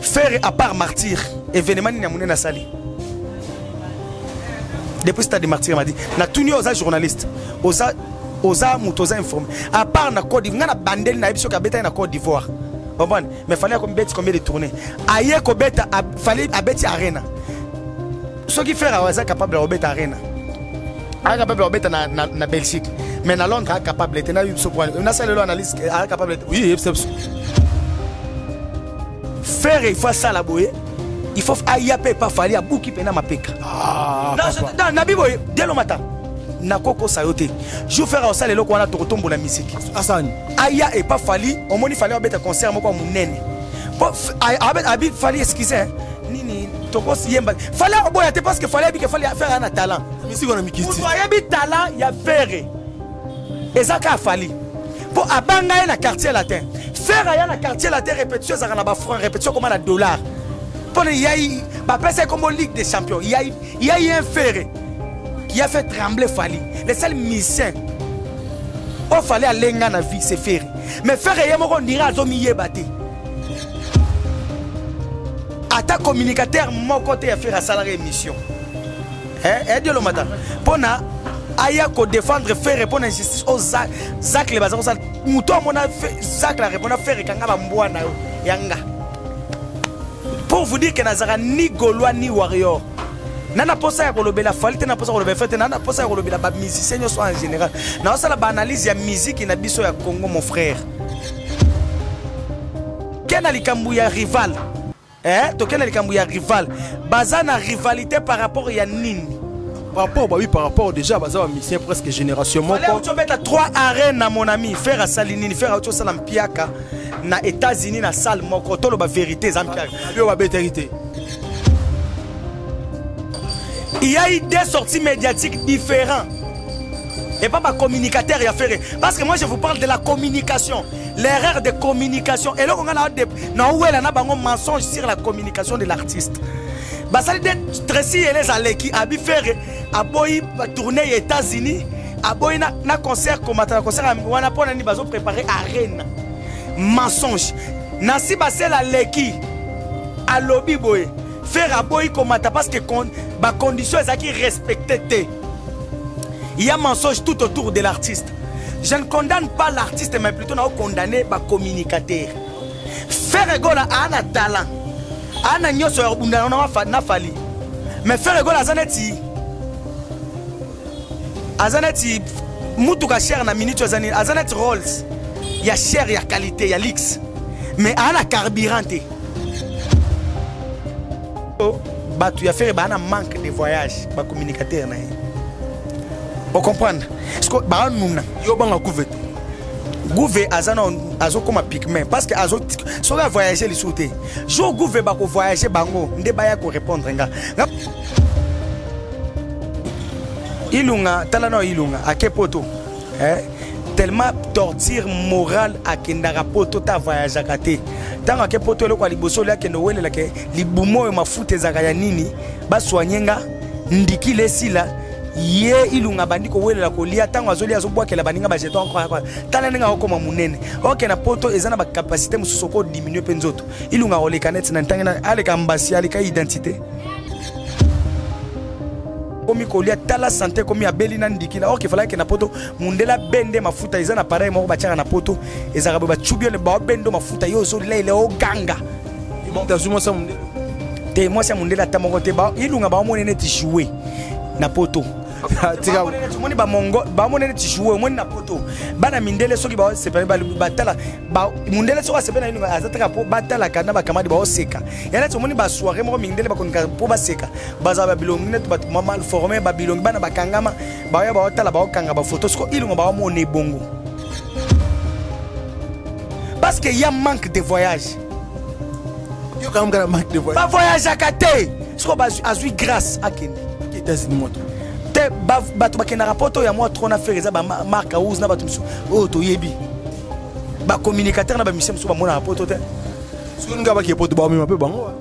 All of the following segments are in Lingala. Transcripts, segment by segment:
Ferre à part martyr événement nini ya monene asali depuis stade de martyr m'a dit na tuni oza journaliste oza oza moto oza informé à part na Côte d'Ivoire nga na bandeli na yebi soki abetaki na Côte d'Ivoire comprendre mais fallait akomibeti combien de tournée aye kobeta fallait abeti arena soki Ferre aza capable ya kobeta arena aza capable ya kobeta na, na, na Belgique mais na Londres aza capable te na biso nasala lelo analyse aza capable te oui yebisa biso Ferre il faut asala boye il faut aya mpe epa Fally abuki mpe na mapeka ah, nabi boye dialo mata nakokosa yo te jour Ferre osala eloko wana tokotombola misiki asani aya epa Fally omoni Fally abeta concert moko ya monene po abi Fally excuse nini tokoyemba Fally akoboya te parce que Fally ayebi ke Fally Ferre aa na talent misiki wana mikiti moto ayebi talent ya Ferre eza kaka Fally mpo abanga ye na quartier latin Ferre aya na quartier latin répétition ezalaka na bafranc répétition koma na dollar mpona yai bapesa ye kombo ligue des champions yai yai un Ferre qui a fait trembler Fally le seul musicien oyo Fally alenga na vie c'est Ferre mais Ferre ye moko ondire azomiyeba te ata communicateur moko te ya Ferre asalaka émission ediolomata mpona aya kodéfendre Ferre mpo na injustice oyo Zacle baza kosala moto amona Zacle arépondre Ferre kanga bambwa na yo yanga pour vous dire que nazalaka ni gaulois ni warrior na na posa ya kolobela Fally te na posa kolobela Ferre te na na posa ya kolobela bamusicien nyonso en général naosala baanalyse ya musique na biso ya Congo mon frère ke na likambo ya rival eh, toke na likambo ya rival baza na rivalité par rapport ya nini par rapport bah oui par rapport déjà baza bamusicien presque génération moko moko obeta 3 arène na mon ami Ferre asali nini Ferre auti osala mpiaka na États-Unis na salle moko toloba vérité eza mpiaka oyo babetaki te il y a eu des sorties médiatiques différents et pas bacommunicateur ya Ferre parce que moi je vous parle de la communication l'erreur de communication eloko nga naowela na bango mensonge sur la communication de l'artiste basali de Tracy Elez aleki abi Ferre aboyi tournée ya États-Unis aboyi na, na concert komata na concert wana mpo na nini bazoprépare arena mensonge nasi basela aleki alobi boye Ferre aboyi komata parce que bacondition ezalaki respecté te. Il y a mensonge tout autour de l'artiste. Je ne condamne pas l'artiste, mais plutôt na condamner ba communicateur. Ferre Gola a na talent. A na nyonso ya kobunda na Fally. Mais Ferre Gola aza neti mutuka cher na minute aza nini aza neti Rolls ya cher ya qualité ya luxe mais aa na carburant te. Bato ya Ferre baa na manque de voyage bacommunicateur na ye ocomprendre parce que baanuna yo banga Gouve te Gouve aza na azokóma pigme parce que azo soki avoyage lisusu te jour Gouve bakovoyage bango nde baya korépondre nga nga Ilunga tala na Ilunga ake poto eh? Tellement torture morale akendaka poto te avoyageaka te ntango ake poto eloko ya liboso oli akende owelelaka libumu oyo mafuta ezalaka ya nini basoigne nga ndikila esila ye Ilunga abandi kowelela kolia ntango azolia azobwakela baninga bajeton encore tala ndenge akokoma monene oke na poto eza na bacapacité mosusu okodiminue mpe nzoto Ilunga akoleka neti na ntange aleka mbasi aleka identité komi kolia tala santé komi abeli na ndikila or kefalaki na poto mundele abende mafuta eza na pareil moko batiaka na poto ezalaka boye bacubi yo baobendo mafuta yo ozolela oganga azwi mwasi ya mondele te mwasi ya mondele ata moko te Ilunga baomoni neti joue na poto omoni bamongo baomoni neti joue omoni na poto bana mindele soki baosepela batala mundele soki asepeli na Ilunga aza taka po batalaka na bakamadi baoseka ya neti omoni basoirée moko mindele bakonika mpo baseka bazala babilongi neti bato mal formé babilongi bana bakangama baya baotala baokanga bafoto siko Ilunga baomona ebongo parce que ya manque de voyage yo kaka na manque de voyage bavoyageaka te siko azwi grâce akende États-Unis moto te bato bakendaka poto ya mwa trop na Ferre eza bamark house na bato mosusu oyo toyebi bacommunicateur na bamusicien mosusu bamonaka poto te soki nga bake poto baomema mpe bango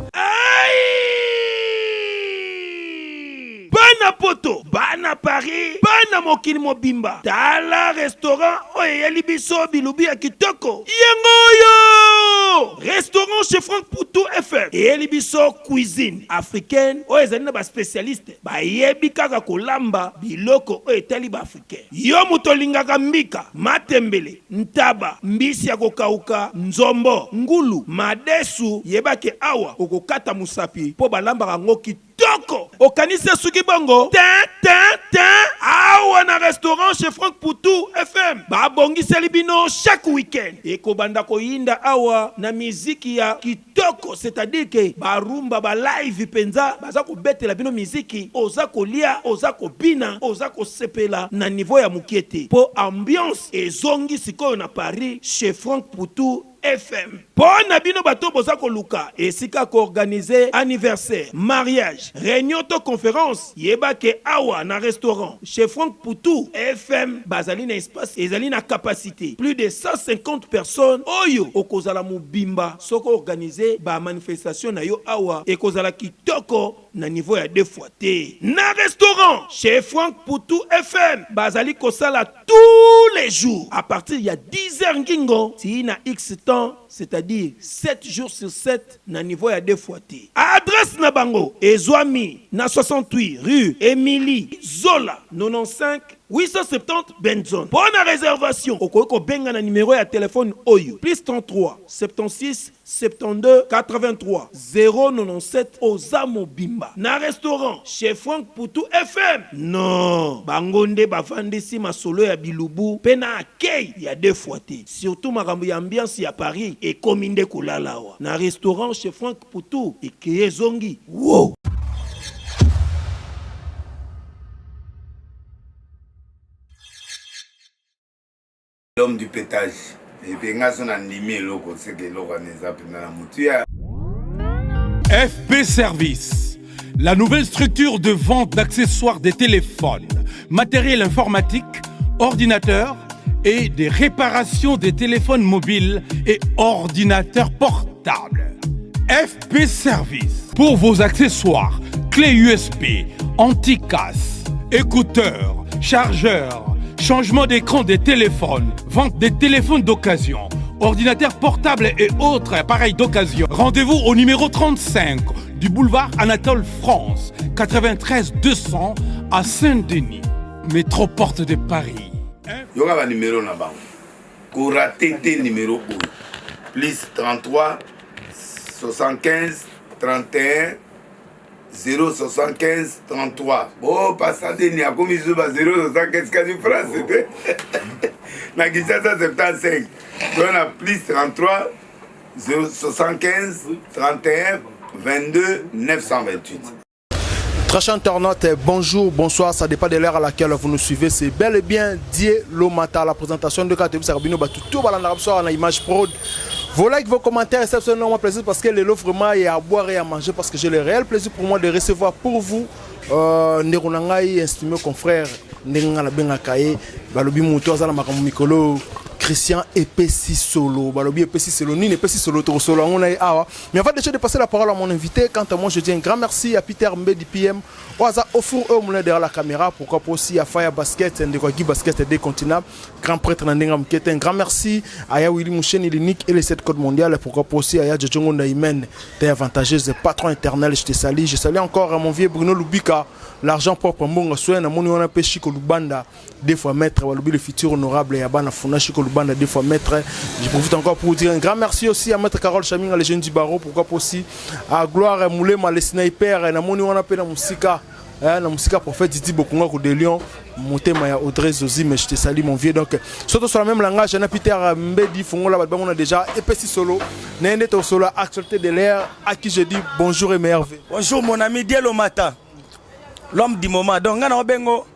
bana poto bana Paris bana mokili mobimba tala restaurant oyo eyeli biso bilubi ya kitoko yango oyo. Lelo, restaurant chez Franck Poutou FM eyeli biso cuisine africaine oyo ezali na ba specialiste bayebi kaka kolamba biloko oyo etali ba africain. Yo moto olingaka mbika, matembele, ntaba, mbisi ya kokauka, nzombo, ngulu, madesu, yeba ke awa okokata mosapi mpo balambaka yango kitoko. Toko! Okanisi esuki bongo? Tin, tin, tin! Awa na restaurant chez Franck Poutou FM, babongiseli bino chaque week-end ekobanda koyinda awa na miziki ya kitoko, c'est-à-dire que ba rumba, ba live penza baza kobetela bino miziki, oza kolia, oza kobina, oza kosepela na niveau ya mukie te po ambiance ezongi sikoyo na Paris chez Franck Poutou FM. Po na bino bato boza koluka esika ko organiser anniversaire, mariage, reunion to conference, yeba ke awa na restaurant chez Franck Poutou FM bazali na espace ezali na capacite plus de 150 personnes oyo okozala mobimba soki o organiser ba manifestations na yo awa ekozala kitoko na niveau ya deux fois te. Na restaurant chez Franck Poutou FM bazali kosala tous les jours à partir ya 10 heures ngingo tii na X temps, c'est-à-dire 7 jours sur 7 na niveau ya deux fois te. Adresse na bango ezwami na 68 rue Emilie Zola 95 870 Benson. Mpo na reservation okoki kobenga na numero ya telephone oyo, plus 33 76 72 83 097 oza mobimba na restaurant chez Franck Poutou FM non bango nde bavandisi masolo ya bilubu pe na accueil ya deux fois te surtout makambo ya ambiance ya Paris ekomi nde kolala awa na restaurant chez Franck Poutou ekeye ezongi woow. L'homme du petage. Et puis nga so na ndimi eloko seke eloko wana eza mpenza na motuya. FP Service, la nouvelle structure de vente d'accessoires des téléphones, matériel informatique, ordinateurs et des réparations des téléphones mobiles et ordinateurs portables. FP Service, pour vos accessoires, clés USB, anti-casse, écouteurs, chargeurs, changement d'écran des téléphones, vente des téléphones d'occasion, ordinateurs portables et autres appareils d'occasion. Rendez-vous au numéro 35 du boulevard Anatole France, 93 200 à Saint-Denis, métro porte de Paris. Yoka ba numéro na bango. Ko rater te numéro oyo. Plus 33 75 31 075 33 oh pasta deni akomi zuba 075 kasi france te na kinshasa 75 toza na plus 33 075 31 22 928. Très chers internautes, bonjour, bonsoir, ça dépend de l'heure à laquelle vous nous suivez. C'est bel et bien Dieu Lomata, la présentation de Katebis Sarabino, tout balanda na image prod. Vos likes, vos commentaires, c'est absolument plaisir parce que lelo vraiment il y a à boire et à manger parce que j'ai le réel plaisir pour moi de recevoir pour vous euh, ndeko na ngai estimé confrère ndenge ngai nabengaka ye balobi moto aza na makambo mikolo Christian epesi solo balobi epesi solo nini epesi solo tokosolo yango na ye awa. Mais avant déjà de passer la parole à mon invité, quant à moi je dis un grand merci à Peter Mbedi PM oyo aza au four oyo moulin derrière la caméra, pourquoi pas aussi à Fire Basket ndeko Guy Basket des continents, grand prêtre na ndenge moke te. Un grand merci à ya Willy Moucheni l'unique et les 7 codes mondial, pourquoi pas aussi à ya Djongo Ndaimen t'es avantageuse patron éternel, je te salue. Je salue encore à mon vieux Bruno Lubika, l'argent propre mbongo soin na moni wana pe Chico Lubanda deux fois maître walobi le futur honorable ya bana Funa Chico Lubanda deux fois maître. Je profite encore pour dire un grand merci aussi à maître Carole Chaminga les jeunes du barreau, pourquoi pas aussi à Gloire Moulema les sniper na moni wana pe na musika na musika prophète Didi Bokonga ko de Lyon motema ya Audrey Zozi, mais je te salue mon vieux. Donc surtout sur le même langage na Peter Mbedi Fongola ba bango déjà epesi solo na nde to solo actualité de l'air à qui je dis bonjour et merveille. Bonjour mon ami Dielo Mata, l'homme du moment. Donc nga na obengo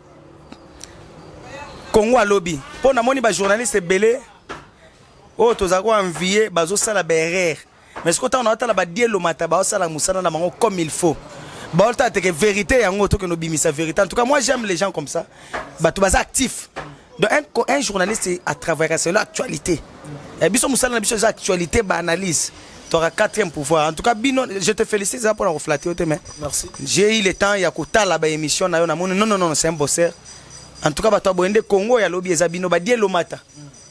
Congo alobi mpo namoni ba journaliste ebele oyo tozala ko envier bazosala ba erreur, mais sikoyo ntango naotala ba Dielo Mata baosala mosala na bango comme il faut, baotala teke vérité yango tokende obimisa vérité. En tout cas moi j'aime les gens comme ça, bato baza actif. Donc un journaliste a travaillé sur l'actualité. Et biso mosala na biso eza actualité, ba analyse toka quatrième pouvoir. En tout cas bino je te félicite eza mpona koflatter yo te, mais merci, j'ai eu le temps ya kotala ba émission na yo, namoni non non non, c'est un bosseur. En tout cas bato ya boye nde Congo ya lobi eza bino ba Dielo Mata.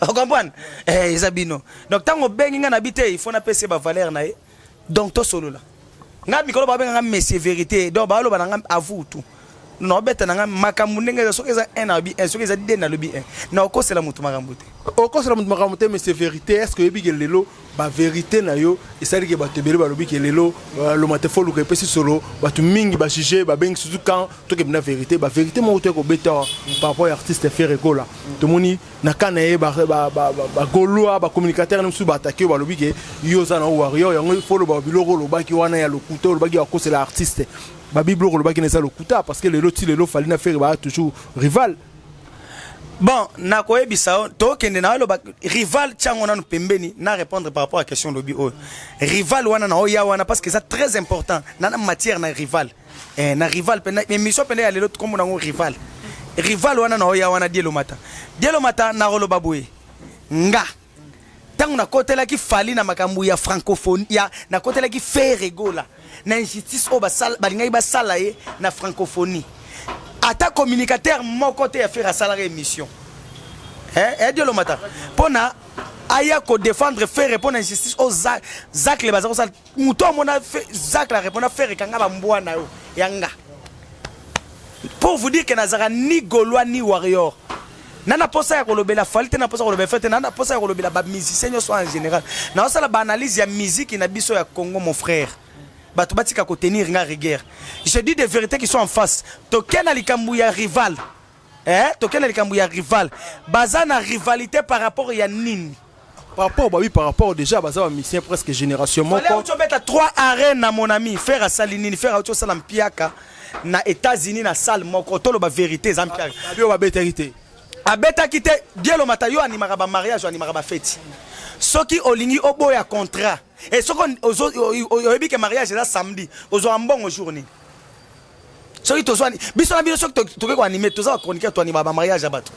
Ocomprendre? Eh, eza bino. Donc ntango obengi ngai na bi te, il faut napesa ye bavaleur na ye. Donc tosolola. Ngai mikolo babenga ngai monsieur vérité, donc baloba na ngai avoue tout. Naobeta na ngai makambo ndenge eza. Soki eza 1, nalobi 1. Soki eza 2, nalobi 1. Naokosela moto makambo te. Okosela moto makambo te. Monsieur vérité, est ce que oyebi ke lelo bavérité na yo esali ke bato ebele balobi ke lelo loma te, foluka epesi solo? Bato mingi bajuge, babengi, surtout quand tokende na vérité, bavérité moko toye kobeta par rapport ya artiste Ferre Gola. Tomoni na ka na ye, bagaulois, bacommunicateur na mosusu baatake oyo, balobi ke yo oza na warrior, yango fo oloba biloko olobaki wana ya lokuta, olobaki bakosela artiste babi, biloko olobaki na eza lokuta, parce que lelo ti lelo Fally na Ferre baya toujours rival. Bon, nakoyebisa yo, tokende na oloba rival tiango nanu pembeni, na répondre par rapport à question lobi oyo rival wana na oya wana, parce que eza très important na matière na rival, na rival pena émission pena ya lelo kombo nango rival. Rival wana na oya wana, dielo mata, dielo mata. Nakoloba boye: nga ntango nakotelaki Fally na makambo ya francophonie ya, nakotelaki Ferre Gola na injustice oyo balingaki basala ye na francophonie, ata communicateur moko te ya Ferre asalaka émission. Eh, dielo mata, mpo na aya kodéfendre Ferre mpo na injustice oyo Zacle baza kosala. Moto amona Zacle arépondre Ferre: "Kanga bambwa na yo ya nga." Pour vous dire que nazalaka ni gaulois ni warrior. Na posa ya kolobela Fally te, na posa kolobela Ferre te, na posa ya kolobela bamusicien nyonso en général. Naosala baanalyse ya musique na biso ya Congo. Mon frère, bato batika kotenir nga rigueur, je dis des vérités qui sont en face. Toke na likambo ya rival, eh? Toke na likambo ya rival. Baza na rivalité par rapport ya nini? Par rapport, bah oui, par rapport déjà baza bamusicien presque génération moko. Auti obeta 3 arène na mon ami Ferre, asali nini? Ferre auti osala mpiaka na États-Unis na salle moko. Toloba vérité, eza mpiaka. Babi oyo babetaki te. Abetaki te. Dielo mata, yo animaka bamariage, animaka bafeti. Soki olingi oboya contrat e, soki oyebi ke mariage eza samedi, ozwaka mbongo jour nini? Soki tozwa biso na bino, soki tokoki koanime, toza bachroniqueur, toanimaka bamariage ya bato,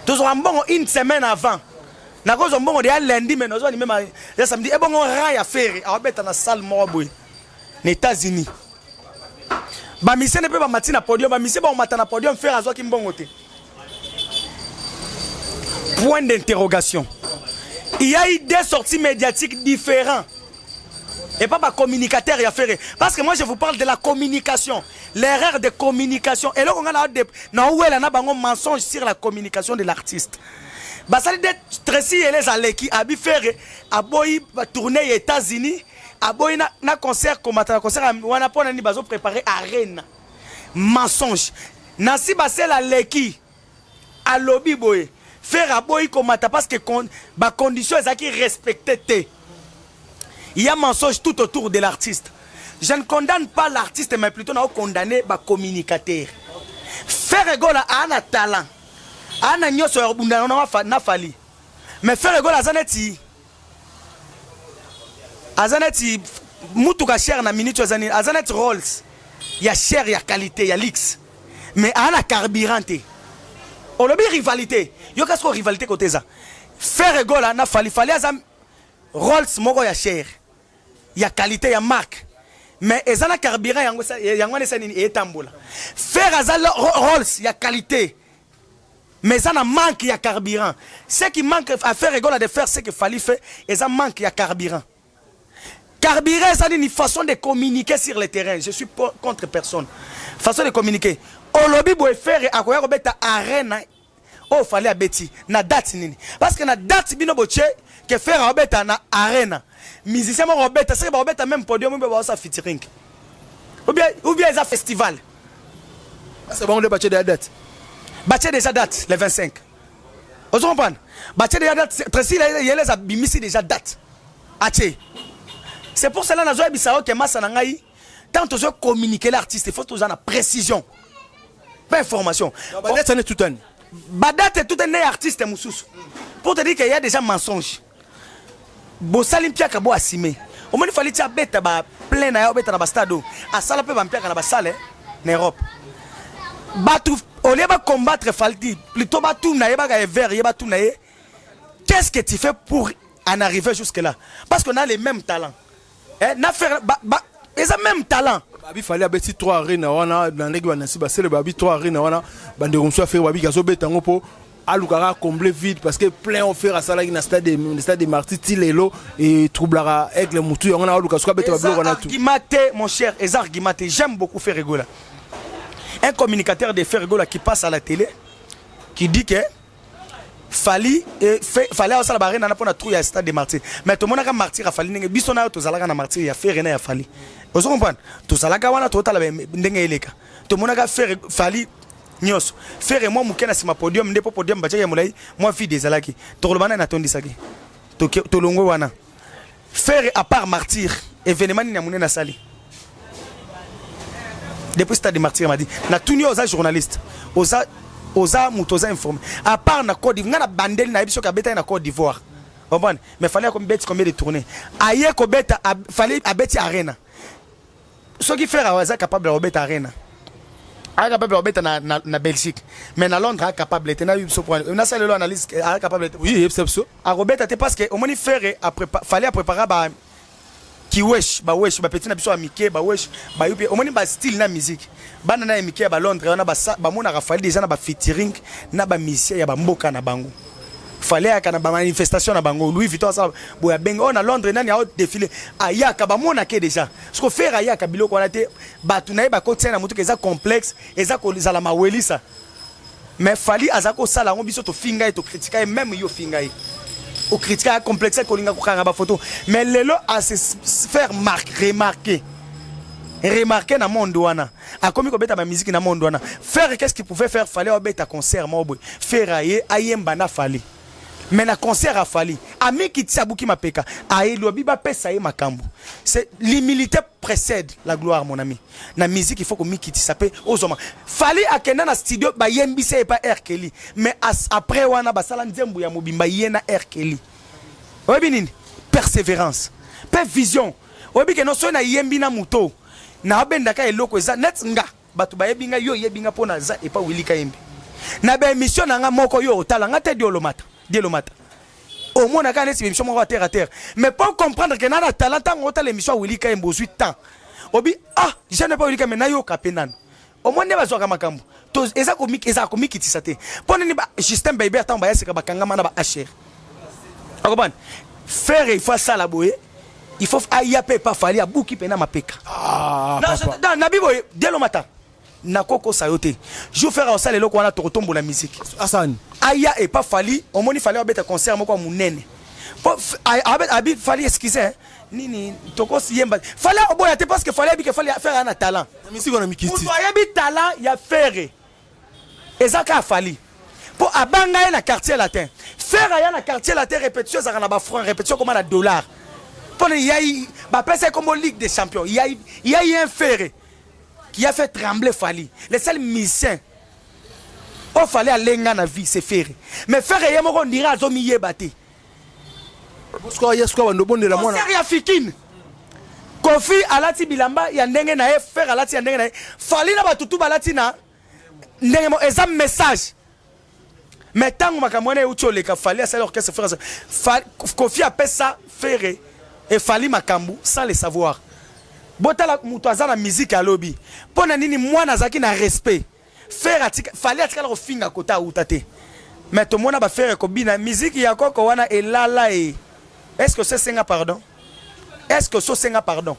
tozwaka mbongo une semaine avant. Nakozwa mbongo deya lundi, mais nazwa anime ya samedi. Ebongo ran ya Ferre aobeta na salle moko boye na États-Unis, bamisene mpe bamati na podium, bamisie bakomata na podium, Ferre azwaki mbongo te? Point d'interrogation. Il y a eu deux sorties médiatiques différents et pas bacommunicateur ya Ferre, parce que moi je vous parle de la communication, l'erreur de communication. Eloko nga na owela na bango, mensonge sur la communication de l'artiste. Basali de Tracy Elez aleki abi Ferre aboyi batournée ya États-Unis, aboyi na concert, komata na concert wana. Mpo na nini? Bazopréparer arena. Mensonge. Nasi basela aleki alobi boye: Ferre aboyi komata parce que bacondition ezalaki respecté te. Il y a mensonge tout autour de l'artiste. Je ne condamne pas l'artiste, mais plutôt nao condamner bacommunicateur. Ferre Gola aa na talent, aa na nyonso ya kobundana na Fally, mais Ferre Gola aza neti mutuka cher na minute oyo. Aza nini? Aza neti Rolls ya cher, ya qualité, ya luxe, mais aa na carburant te. Olobi rivalité, yoka siko rivalité kote eza Ferre Gola na Fally. Fally aza Rolls moko ya cher, ya qualité, ya marque, mais eza na carburant. Yango yango wana esa nini? Etambola. Ferre aza Rolls ya qualité, mais eza na manque ya carburant. Ce qui manque à Ferre Gola de faire ce que Fally fait, eza manque ya carburant. Carburant eza nini? Façon de communiquer sur le terrain. Je suis contre personne. Façon de communiquer, olobi boye: Ferre akoya kobeta arena oyo Fally abeti na date nini? Parce que na date bino botie ke Ferre aobeta na arena, musicien moko obeta, seke baobeta même podium, mpe baosa featuring ou bien eza festival. C'est bon nde batie déjà date. Batie déjà date le 25, ozo comprendre? Batie déjà date. Tracy Yelez abimisi déjà date atie. C'est pour cela nazoyebisa yo ke masa na ngai, tant tozo communiquer l'artiste, il faut toza na précision, pas information. Badate ane tutani. Badate tout ne artiste mosusu, pour te dire qu'il y a déjà mensonge. Bosali mpiaka, bo asime. Omoni Fally ti abeta baplein na ye, obeta na bastade oyo asala mpe bampiaka na basale na Europe. Bato olie bacombattre Fally, plutôt batuna ye, baka evere ye, batuna ye: "Qu'est-ce que tu fais pour en arriver jusque là?" Parce qu'on a les mêmes talents, eh, na faire ba, eza même talent. Babi Fally abeti 3 arena wana na ndenge banasi basele. Babi 3 arena wana, bandeko mosusu afere babiki azobeta yango mpo Alukaka combler vide parce que plein oyo Ferre asalaki na stade de Martyr ti lelo etroublaka Aigle mutu yango na aluka soki abeta babiloko wana tu. Argument te, mon cher, eza argument te. J'aime beaucoup Ferre Gola. Un communicateur de Ferre Gola qui passe à la télé qui dit que Fally et Fally asala ba arena na pona trou ya stade de Martyr. Mais tomonaka Martyr a Fally ndenge biso na yo tozalaka na Martyr ya Ferre na ya Fally. Ozo comprendre? Tozalaka wana totala ndenge eleka. Tomonaka Ferre Fally nyonso. Ferre mwa moke na sima podium nde po podium batiaki ya molai mwa vide ezalaki. Tokoloba nani atondisaki. Tolongwe wana. Ferre à part Martyr, événement nini ya monene asali? Depuis stade de Martyr m'a dit, na tuni oza journaliste, oza oza moto oza informé. À part na Côte d'Ivoire, nga na bandeli na yebi soki abetaki na Côte d'Ivoire. Comprendre? Mais fallait comme beti combien de tournées? Aye kobeta fallait abeti arena. Soki Ferre aza capable ya kobeta arena, aza capable ya kobeta na Belgique, mais na Londres aza capable te. Na biso po nasala lelo analyse, aza capable te. Oui, yebisa biso. Akobeta te parce que omoni Ferre fallait apréparer ba kiwesh, bawesh, bapeti na biso ya mike, bawesh bayupi. Omoni ba style na musique bana na ya mike ya balondres wana, bamonaka Fally déjà na bafeaturing na bamusicien ya bamboka na bango. Fally ayaka na bamanifestation na bango, Louis Vuitton asala boye, abenge oyo na Londres nani ao défilé, ayaka, bamonake déjà. Parce que Ferre ayaka biloko wana te, bato na ye bakotia na motuka, eza complexe, eza kozala mawelisa. Mais Fally aza kosala yango, biso tofinga ye, tokritika ye, même yo finga ye, okritika ya complexe, kolinga kokanga bafoto. Mais lelo ase faire marque, remarquer, remarquer na monde wana, akomi kobeta bamiziki na monde wana. Ferre, qu'est-ce qu'il pouvait faire? Fally abeta concert moko boye, Ferre aye ayemba na Fally, mais na concert afali amikiti, abuki mapeka, ayelobi bapesa ye makambo. C'est l'humilité précède la gloire, mon ami. Na musique, il faut komikitisa mpe ozwama. Fally akenda na studio, bayembisa ye pa R. Kelly, mais après wana basala nzembo ya mobimba ye na R. Kelly. Oyebi nini? Persévérance mpe vision. Oyebi ke no soki nayembi na moto naabendaka eloko eza net nga bato bayebi nga, yo oyebi nga mpo naza epa Willy Kayembe na baémission na nga moko. Yo otala nga te, diolomata dielomata, omonaka neti émission moko ya terre à terre, mais pour comprendre que na na talent, ntango otala émission ya Willy Kayembe, ozwi temps, obi ah, jeune pa Willy Kayembe, nayoka mpe nano. Omoni nde bazwaka makambo, eza ezaka komikitisa te. Mpo nini Justin Bieber, ntango bayaseka, bakangama na ba hr akobana? Ferre, il faut asala boye, il faut aya mpe epa Fally, abuki mpe na mapeka. Ah, papa. Nabi boye, dielomata, nakokosa yo te, jour Ferre osala eloko wana, tokotombola musique. Asani. Aya epa Fally, omoni Fally abeta concert moko ya monene po abi Fally, excuse hein, nini tokosi yemba. Fally oboya te parce que Fally ayebi ke Fally, Ferre aya na talent. Na misiki wana mikiti. Moto ayebi talent ya Ferre eza kaka Fally, mpo abanga ye na Quartier Latin. Ferre aya na Quartier Latin, répétition ezalaka na bafranc, répétition koma na dollar. Mpona yai bapesa ye kombo Ligue des champions. Yai yai un Ferre qui a fait trembler Fally. Le seul musicien oyo Fally alenga na vie, c'est Ferre. Mais Ferre ye moko ondire azomiyeba te. Sikoyo ye sikoyo bando obondela mwana. Concert ya Fikine, Kofi alati bilamba ya ndenge na ye, Ferre alati ya ndenge na ye, Fally na batutu balati na ndenge mo, eza message. Mais ntango makambo wana euti oleka, Fally asali orchestre, Ferre Kofi apesa Ferre efali makambo sans le savoir. Botala moto aza na musique, alobi mpo na nini mwana azalaki na respect. Ferre atika, Fally atikala kofinga kota auta te, mais tomona baFerre kobina musique ya koko wana elala e. Est ce que osesenga pardon? Est ce que ososenga pardon?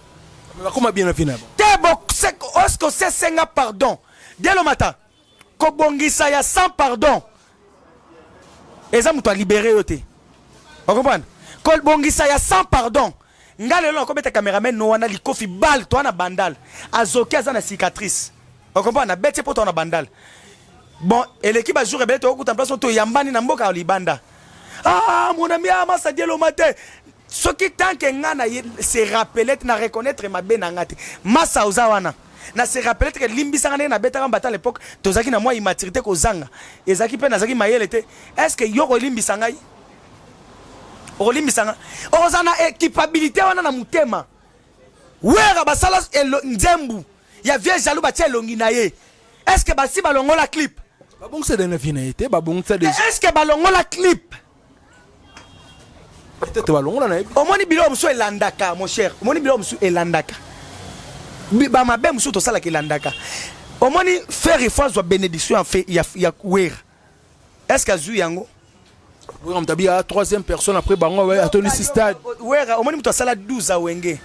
Bakoma bien na vie na bango. Te bo, est ce que osesenga pardon? Dielomata, kobongisa ya sans pardon eza moto alibere yo te. Ocomprendre? Kobongisa ya sans pardon, nga lelo nakobeta cameraman no wana likofi bal to wana bandal, azoki, aza na cicatrice. Ocomprendre? Nabeti ye mpo to wana bandal. Bon, eleki bajour ebele, tokokuta place oyo toyambani na mboka ya libanda. Ah, mon ami, ah, masa dieloma te, soki tant que nga na ye se rappeler te, na reconnaître mabe na nga te, masa oza wana na se rappeler te ke limbisanga ndenge nabetaka mbata. À l'époque tozalaki na mwa immaturité, kozanga ezalaki mpe nazalaki mayele te. Est ce que yo kolimbisa ngai? Okolimbisa nga? Okozala na culpabilité wana na motema. Wera basala nzembu ya vieux jaloux, batia elongi na ye. Est ce que basi balongola clip? Babongisa de na vie na ye te, babongisa déjà. Est ce que balongola clip? Peut-être balongola na ye. Omoni biloko mosusu elandaka, mon cher, omoni biloko mosusu elandaka. Bamabe mosusu tosalaka elandaka. Omoni Ferre, il faut azwa bénédiction ya Wera. Est ce que azui yango? Wera moto abi a troisième personne après bango atondisi stade. Wera omoni moto asala 12 a Wenge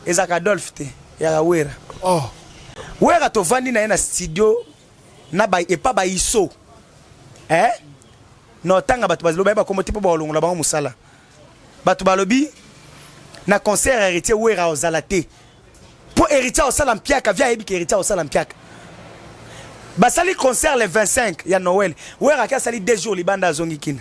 ezalaka Adolphe te yaka Wera. Oh. Wera tovandi na ye na studio na ba epa ba iso eh na otanga bato baloba ye bakombo te mpo bakolongola bango mosala bato balobi na concert ya héritier Wera ozala te mpo héritier osala mpiaka via ayebi ke héritier osala mpiaka basali concert le 25 ya Noël Wera ake asali 2 jours libanda azongi kina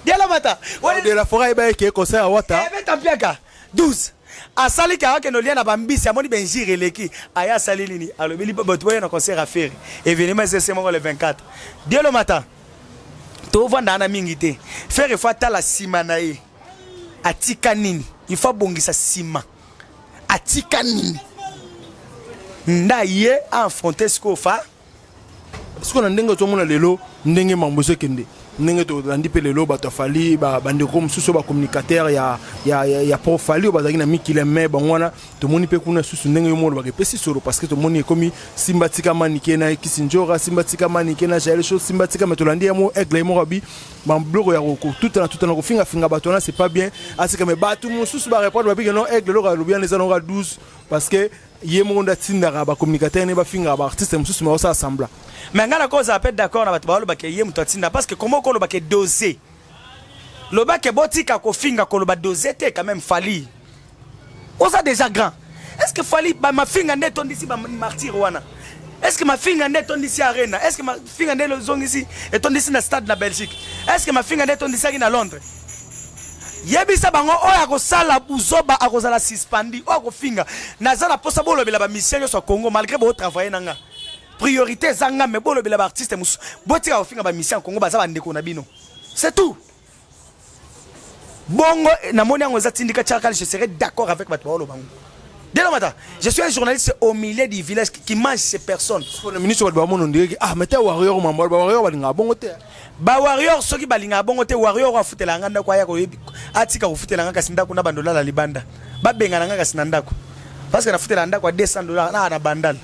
diala mata de la forêt ayeba eke concert ya Wata ebeta mpiaka 12 asali kaka akende olia na bambisi amoni benjire eleki aya asali nini alobeli bato baya na concert affaire événement ese moko le 24 dielo mata tovanda wana mingi te Ferre faut atala nsima na ye atika nini il faut abongisa nsima atika nini nda ye affronte sikoyo fa Sikoyo na ndenge tozomona lelo ndenge mambo ezokende ndenge tolandi mpe lelo bato ya Fally bandeko mosusu oyo bacommunicateur ya, ya, ya, ya pro Fally oyo bazalaki na mikili me bango wana tomoni mpe kuna susu ndenge yo moko olobaka epesi solo parce que tomoni ekomi simba tika manike na kisi njora simba tika manike na jael show simba tika me tolandi ya mo aigle ye moko abi babiloko ya kotutana tutana kofingafinga bato wana c'est pas bien asika me bato mosusu barépondre babike non aigle eloko alobi wana eza nango 12 parce que ye moko nde atindaka bacommunicateur ne bafingaka baartiste mosusu ma osala semblant. Mais ngai nakozala mpe d'accord na bato balobaka ye moto atinda parce que comment okolobaka dose lobake botika kofinga koloba dose te quand même Fally oza déjà grand. Est ce que Fally bamafinga nde etondisi bamartyr wana? Est ce que mafinga nde etondisi arena? Est ce que mafinga nde ezongisi etondisi na stade na Belgique? Est ce que mafinga nde etondisaki na Londres? Yebisa bango oyo akosala buzoba akozala suspendi, oyo akofinga. Naza na posa bolobela ba musiciens nyonso ya Congo malgré bo travailler na nga. Priorité eza nga mais bolobela ba artistes mosusu. Botika kofinga ba musiciens ya Congo baza ba ndeko na bino. C'est tout. Bongo namoni yango eza tindika tchakal, je serai d'accord avec bato baoloba ngo. Dès le matin, je suis un journaliste au milieu du village qui mange ces personnes. Na ministre bato bamona ondire ah mais te warrior mambo ba warrior balingaka bongo te. Ba warrior soki balingaka bongo te warrior afutela nga ndako aya koyebi atika kofutela nga kasi ndako na bando lala libanda. Babengana nga kasi na ndako. Parce que nafutela ndako ya 200 $ na na bandal.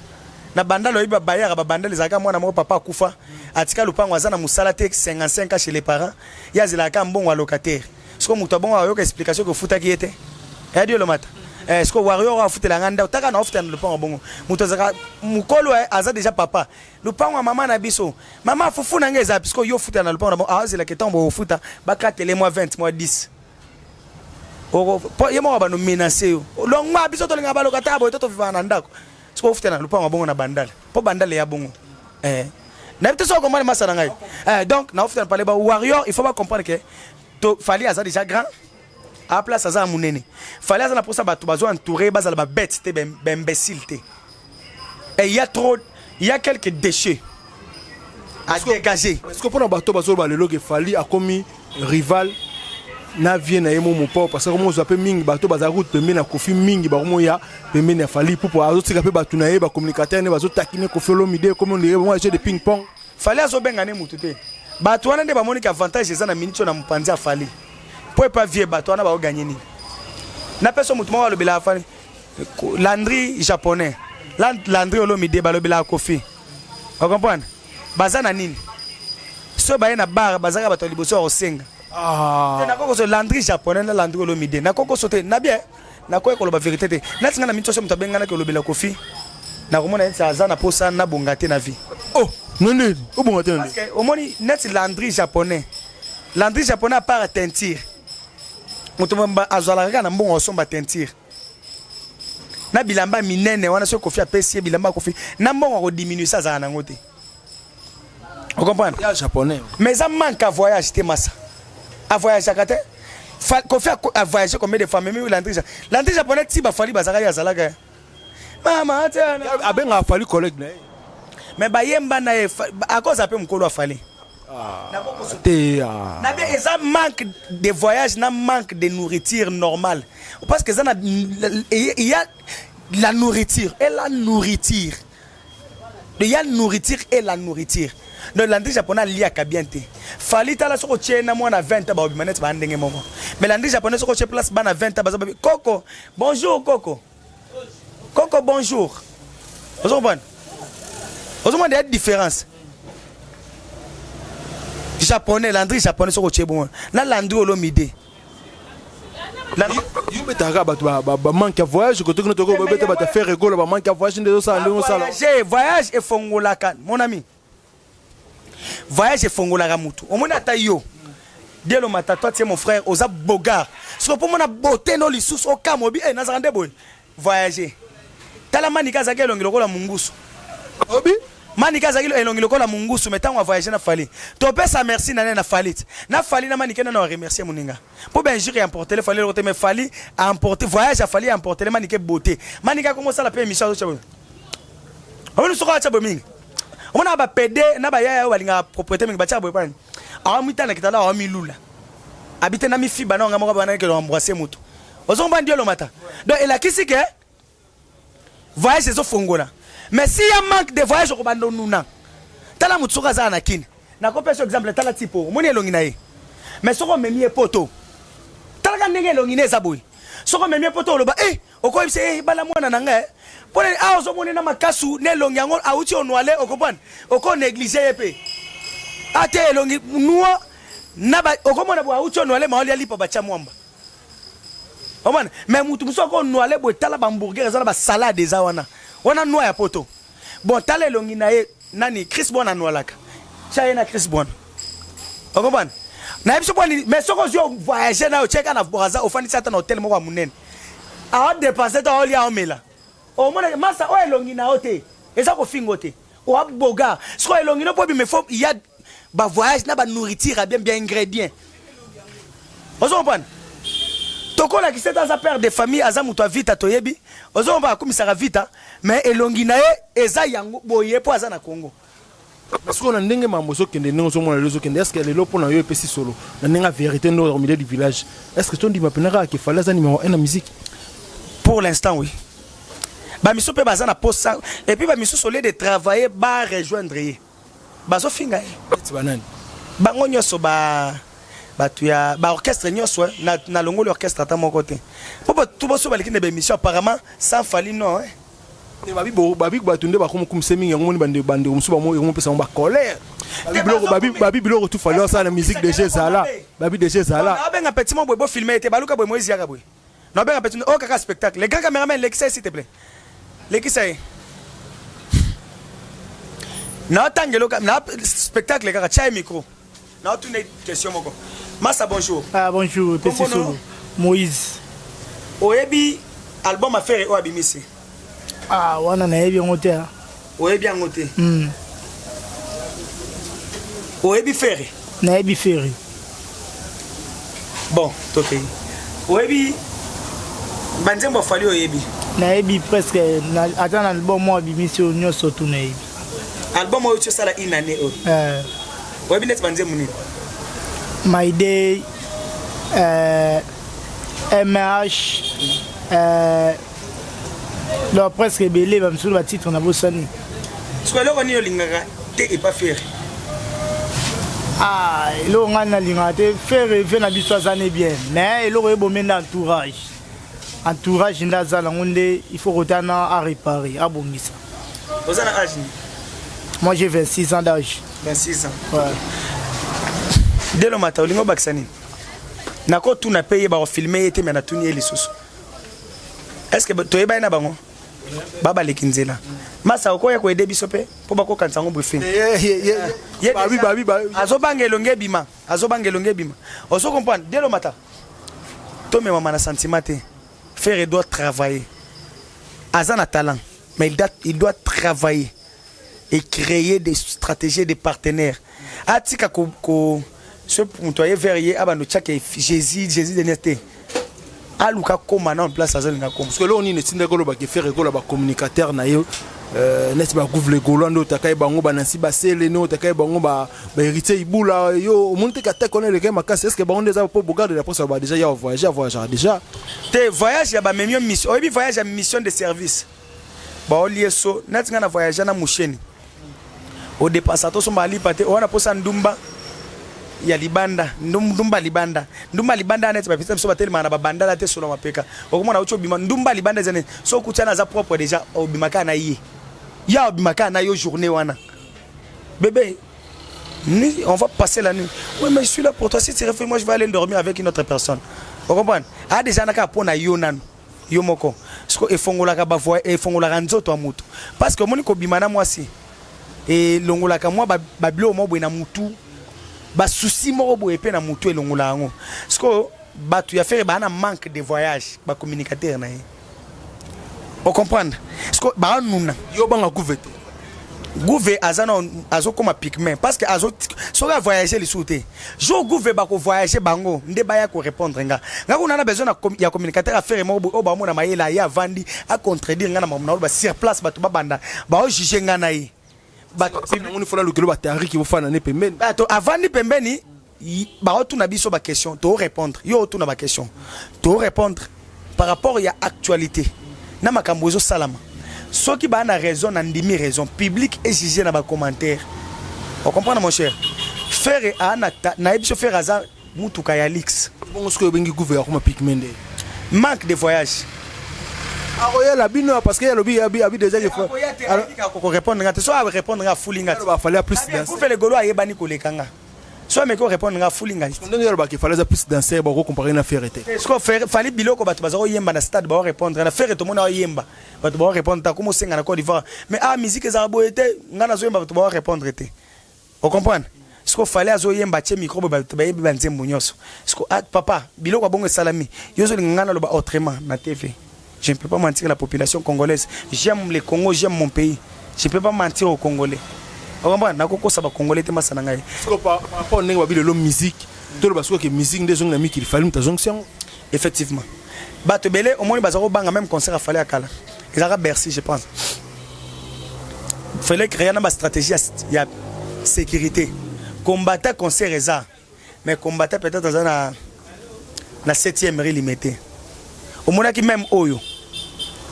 Na bandal oyebi ba bayaka ba bandal ezalaka mwana moko papa akufa atika lupango aza na musala te 55 ans chez les parents ye azelaka mbongo ya locataire. Siko moto abongo ayoka explication que futaki ye te. Ya Dieu lomata. Eh siko warrior afutela nga ndako taka na ofutela na lupango bongo. Moto azaka mukolo eh, aza déjà papa. Lupango ya mama na biso. Mama fufu na nga eza siko yo futela na lupango na bongo azela ke tango bofuta bakatele mwa 20 mwa 10. Oko po ye moko bano menacer yo. Longwa biso tolinga baloka ta boye to tovivaka na ndako. Siko ofutela na lupango bongo na bandal. Po bandal ya bongo. Eh nayebi te soki okomprendre masa na ngai. Eh donc na ofutela na palais ba warrior il faut ba comprendre que to Fally aza déjà grand a place aza munene. Fally aza na posa bato bazo entourer bazala ba bête te ba imbécile te. Et il y a trop, il y a quelques déchets à dégager. Est-ce que pona bato bazo ba lelo ke Fally akomi rival na vie na ye mo mopao parce que komo ozwa pe mingi bato bazala kutu pembeni ya Koffi mingi bakomo ya pembeni ya Fally Ipupa azotika pe bato na ye ba communicateur ne bazo takine Koffi Olomide komo ndire bango jeu de ping pong. Fally azobenga ne mutu te. Bato wana nde bamoni ke avantage eza na minute oyo na mopanzi ya Fally. Po epa vie bato wana bao gagner nini? Na peso mutu moko alobela Fally Landry japonais. Landry Olomide balobela Koffi. O comprendre? Baza na nini? So baye na bar bazaka bato ya liboso ya kosenga. Ah. Te nakokoso Landry japonais na Landry Olomide. Nakokoso te na bien. Nakoya koloba vérité te. Nati nga na minute oyo moto abenganaki olobela Koffi. Nakomona neti aza na posa nabonga te na vie. Oh, nende obonga te nde. Parce que omoni neti Landry japonais. Landry japonais à part teinture. Moto azwalaka kaka na mbongo asomba teinture. Na bilamba minene wana soki Koffi apesi ye bilamba Koffi na mbongo akodiminuer sa azala nango te. Vous comprenez? Ya japonais. Mais ça manque à voyage te massa. A voyage à te. Koffi a voyagé combien de fois même Landry Landry japonais ti ba Fally bazaka ya zalaka. Mama tiana. Abenga Fally collègue na ye. Mais ba yemba na ye à cause ape mukolo a Fally. Ah, te ah. Na bien eza manque de voyage na manque de nourriture normale parce que eza na il y a la nourriture et la nourriture. Il y a nourriture et la nourriture. Donc Landry japonais aliaka bien te. Fally tala soko tie na mwana 20 ans ba obima net ba ndenge moko. Mais Landry japonais soko tie place bana 20 ans baza ba Koko, bonjour Koko. Koko bonjour. Ozo comprendre? Ozo comprendre la différence. Japonais, Landry japonais soki otie bongo na Landry Olomide. Yo betaka bato bamanque ya voyage kote kuna, tokoki babeta bato affaire egola, bamanque ya voyage nde ezosala ndenge osala. Voyage efongolaka, mon ami, voyage efongolaka mutu. Omoni ata yo Dielo Mata, toi tu es mon frère, oza bogar siko mpo mona beauté no lisusu okama obi eh, nazalaka nde boye. Voyager, tala Manika azalaki elongi lokola mungusu. Obi. Manika azalaki elongi lokola mungusu, mais ntango avoyage na Fally, topesa merci na nene na Fally ti na Fally na Manike nano aremercier moninga mpo bainjure emportele Fally eloko te, mais Fally aemporte voyage ya Fally emportele Manike beauté. Manike akomi osala mpe émission, azotya boye, omoni soki atya boye mingi, omona bapede na bayaya oyo balingaka propriété mingi batyaka boye pani awamitana kitala awamilula abite na mifiba na wanga moko banakele embrasser motu ozomba ndiolo mata. Donc elakisi ke voyage ezofongola, mais si ya manque de voyage, okobanda onuna. Tala motu soki azala na Kini, nakopesa exemple, tala tipo omoni elongi na ye, mais soki omemi ye Poto, talaka ndenge elongi ne eza boye. Soki omemi ye Poto, oloba e okoyebisa e bala mwana na ngai mpona awa ozomoni na makasu na elongi yango awuti onwale, okopane okonéglige ye mpe ate elongi nua na okomona boye awuti onwale maolia lipa batya mwamba, omona. Mais mutu mosusu akonwale boye, tala bahamburger eza na basalade eza wana wana, noa ya Poto. Bon, tala elongi na ye, nani Chris Bwana anwalaka, tia ye na Chris Bwana, okomona nayebi so bwani. Mais soki ozwi voyage na yo, tieka na Braza, ofandisi ata na hotel moko ya monene, aodepense to aolia, aomela, omona masa oyo elongi na yo te, eza kofingo te, oaboga. Sikoyo elongi no mpo ebima, faut ya bavoyage na banourriture ya bien bien, ingrédient, ozo comprendre. Tokolakisa ete aza père de famille, aza moto ya Vita, toyebi, ozo comprendre, akumisaka Vita, mais elongi na ye eza yango boye mpo aza na Congo. Sikoyo na ndenge mambo ezokende, ndenge ozomona lelo ezokende, est ce que lelo mpo na yo epesi solo na ndenge ya vérité nde au milieu du village, est ce que tondima mpena kaka ke Fally aza numéro 1 na musique? Pour l'instant oui. Bamisu mpe baza na posa, et puis bamisusu, au lieu de travailler, ba rejoindre ye, bazofinga ye. Neti banani? Bango nyonso, ba bato ya baorchestre nyonso, na, na longoli orchestre ata moko te, mpo bato boso baleki na baémission, apparemment sans Fally non, eh. Babi babi bato nde bakomokumisa mingi yango, moni bandeko mosusu bamopesa yango bacolère, babi biloko tu Fally asala na musique déjà ezala, babi déjà ezala. Abenga petit mo boye, bofilme ete baluka boye, Moïse yaka boye, nabenga petit oyo kaka spectacle. Le grand caméraman, lekisa ye s'il te plaît, lekisa ye naotanga na spectacle kaka, tia ye micro, naotuna question moko. Masa, bonjour. Ah, bonjour, petit solo Moïse. Oyebi album affaire oyo abimisi? Ah, wana nayebi yango te. Oyebi yango te? Oyebi Ferre? Nayebi Ferre. Bon, tokei. Oyebi banzembo ya Fally? Oyebi? Nayebi presque ata na album moko abimisi oyo nyonso tu nayebi. Album oyo ti osala une année oyo? Oyebi neti banzembo nini? My Day, mh, donc presque ebele, bamisusu batitre na bosani. Siko eloko nini olingaka te epa Ferre? Ah, eloko ngai nalingaka te, Ferre ve na biso aza ne bien, mais eloko ebomi nde entourage. Entourage nde aza nango nde il faut kotana aréparer, abongisa. Oza na âge nini? Moi, j'ai 26 ans d'âge. 26 ans? Ouais. Delo Mata, olingi obakisa nini? Nakotuna mpe ye, bakofilme ye te, me natuni ye lisusu, est ce que toyeba ye na bango babaleki nzela? Masa okoya koede biso mpe mpo bakokanisa yango briefing. Azobanga elongi ebima, azobanga elongi ebima, ozo comprendre. Delo Mata, tomemama na sentiment te. Ferre doit travailler, aza na talent, mais il doit travailler et créer des stratégies, des partenaires. Atika ko, ko so moto aye vers ye, abando tiaka Jésus, Jésus de te, aluka koma na place azolinga koma. Parce que eloko nini etindaki olobaki Ferre ekola bacommunicateur na ye, neti bagouve gaulois nde otaka ye, bango banansi basele nde otaka ye, bango bahéritier Ibula, yo omoni te kateke wana eleka ye makasi? Est ce que bango nde eza po bogarde de la presse ba déjà ya voyage, avoyageaka déjà? Te, voyage ya bamemi yo mission, oyebi voyage ya mission de service, baolie so neti ngai na voyage na musheni, odepensa tosomba alipa te wana mposa ndumba ya libanda, ndumba libanda, ndumba libanda neti bapesa biso batelemaka na babandala te, solo mapeka, okomona uti obima ndumba libanda eza neti so okutiana aza propre déjà, obima kaka na ye, ya obima kaka na yo journée wana bebe. Nuit, on va passer la nuit. Oui, mais je suis là pour toi. Si tu refuses, moi je vais aller dormir avec une autre personne. Vous comprenez? Ah, déjà, naka pona yo nanu. Yo moko. Siko efongolaka ba voix, efongolaka nzoto ya mutu. Parce que omoni kobima na mwasi elongolaka mwa ba biloko moko boye na mutu. Ba souci moko boye pe na mutu elongola yango. Siko bato ya Ferre ba na manque de voyage, ba communicateur na ye. O comprendre? Siko ba nuna. Yo banga gouve te. Gouve aza na azokoma pigment parce que azo soki a voyager lisusu te. Jour Gouve bako voyager bango nde baya ko répondre nga. Nga kuna na besoin na ya communicateur affaire moko boye oyo baomona mayele aye avandi a contredire nga na makambo na oloba sur place bato babanda bao juger nga na ye. Bato namoni fola lukelo ba tariki bofana ne pembeni. Bato avandi pembeni baotuna biso ba question to répondre yo otuna ba question to répondre par rapport ya actualité na makambo ezosalama soki baa na raison na ndimi raison public exige na ba commentaire ocomprendre mon cher Ferre aa nayebi biso Ferre aza mutuka ya lix bongo soki obengi gouve akoma pigme nde manque de voyage akoyela bino parce que alobi abi abi déjà que ko répondre nga te so a répondre nga afuli nga te fallait plus gouve le golo ayebani koleka nga so ameki korépondre nga afuli nga ndenge alobaki Fally aza plus danser bako comparer na Ferre te siko Fally biloko bato baza koyemba na stade bao répondre na Ferre tomona oyemba bato bao répondre ta komo osenga na Côte d'Ivoire mais ah musique ezala boye te nga nazoyemba bato bao répondre te ocomprendre siko Fally azoyemba atie micro boye bato bayebi banzembo nyonso siko ah, papa biloko ya bongo esalami yo ozolinga nga naloba autrement na TV. Je ne peux pas mentir la population congolaise. J'aime le Congo, j'aime mon pays. Je ne peux pas mentir aux Congolais. Okomba nakokosa ba Congolais te masana ngai. Siko par rapport ndenge babi lelo musique, toloba siko ke musique nde ezongi na mikili Fally moto azongisi yango. Effectivement. Bato ebele omoni baza kobanga même concert afale ya kala. Ezalaka Bercy je pense. Fallait créer na ba stratégie ya sécurité. Combattre concert eza. Mais combattant peut-être aza na na 7e rue limete. Omonaki même oyo.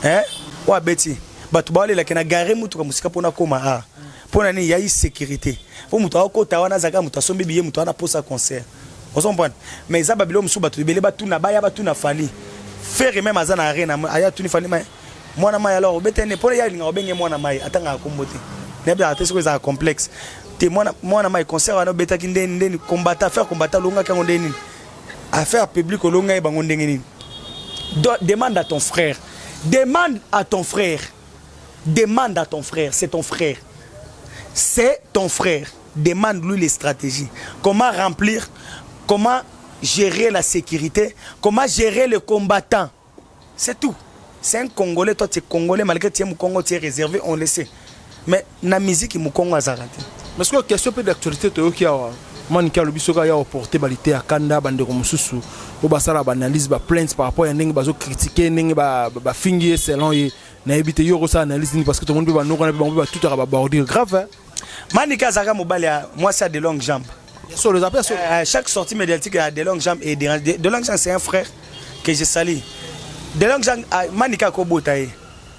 Hein? Oyo abeti. Bato baolelaki na gare mutuka mosika mpona koma a. Mpona nini yayi sécurité. Mpo moto akota wana azalaka moto asombi biye moto wana posa concert. Ozo comprendre? Mais eza babilo mosusu bato ebele batuna baya batuna Fally. Ferre même aza na arena aya tuni Fally mais mwana mai alors obeta nini mpona ye alingaka obenge mwana mai atangaka kombo te nayebaka te soki ezalaka complexe te mwana, mwana mai concert wana obetaki ndeni ndeni combattant affaire combattant olongaki yango ndenge nini affaire publique olongaki bango ndenge nini? Demande à ton frère, demande à ton frère, demande à ton frère, c'est ton frère, c'est ton frère, demande-lui les stratégies, comment remplir, comment gérer la sécurité, comment gérer le combattant. C'est tout. C'est un Congolais, toi tu es Congolais, malgré que tu es Mukongo, tu es réservé, on le sait. Mais na musique Mukongo azalaka te. Mais sikoyo question mpe d'actualité toyoki awa manike alobi soki aya oporte balite ya kanda bandeko mosusu oyo basala baanalyse baplainte par rapport ya ndenge bazokritike ndenge bafingi ye selon ye nayebi te yo okosala analyse nini parce que tomoni mpe banoko wana mpe bango mpe batutaka babordure grave hein? Manike azalaka mobali ya mwasi ya de longues jambes. Ya solo eza mpe ya solo. Chaque sortie médiatique ya de longues jambes et dérange. De longues jambes c'est un frère que je salue. De longues jambes ah, Manike akobota ye.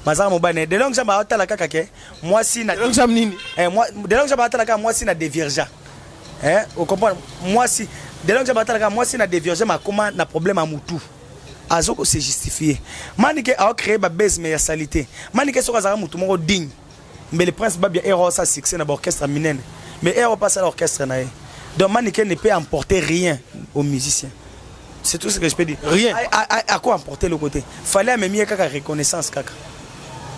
Mazaka mobali na ye. De longues jambes aotala kaka ke mwasi na De longues jambes nini? Eh, moi, de longues jambes aotala kaka mwasi na déviergea. Eh, o comprendre mwasi de longues jambes aotala kaka mwasi na déviergea makoma na problème ya mutu. Azo ko se justifier. Manike a créer ba base mais ya salité. Manike soki azalaka mutu moko digne. Mbele Prince Babia ero sa succès na ba orchestre minene. Mais ero pas ça orchestre na ye. Donc Manike ne peut emporter rien aux musiciens. C'est tout ce que je peux dire. Rien. À quoi emporter le côté? Fallait amemie kaka reconnaissance kaka.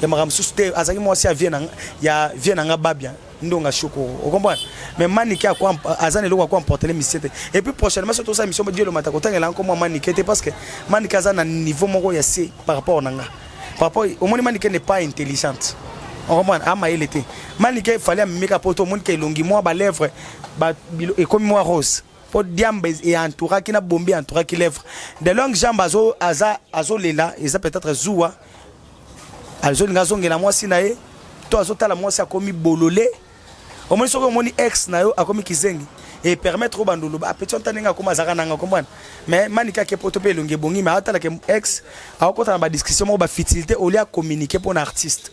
Ya makambo mosusu te azalaki mwasi ya vie na ya vie na nga Babia ndonga shokoro. O comprendre? Mais Manike a quoi aza na eloko ya ko emporter les musiciens te. Et puis prochainement surtout ça mission Dieu le mata kotangela nkombo ya Manike te parce que Manike aza na niveau moko ya C par rapport na nga. Par rapport omoni Manike n'est pas intelligente. On comprend? Ama ele te. Manike fallait amemeka poto omoni ke elongi mwa ba lèvres ba ekomi mwa rose. Po diamba e entouraki na bombi entouraki lèvres. De longues jambes azo aza azolela eza peut-être zuwa. Azolinga azongela mwasi na ye to azotala mwasi akomi bolole. Omoni soki omoni ex na yo akomi kizengi et permettre obanda oloba ah petit anta ndenge akoma azalaka nanga comprendre. Mais Manike ake poto mpe elongi ebongi mais aotala ke ex akokota na ba discussion moko ba futilité au lieu ya communiquer mpona artiste.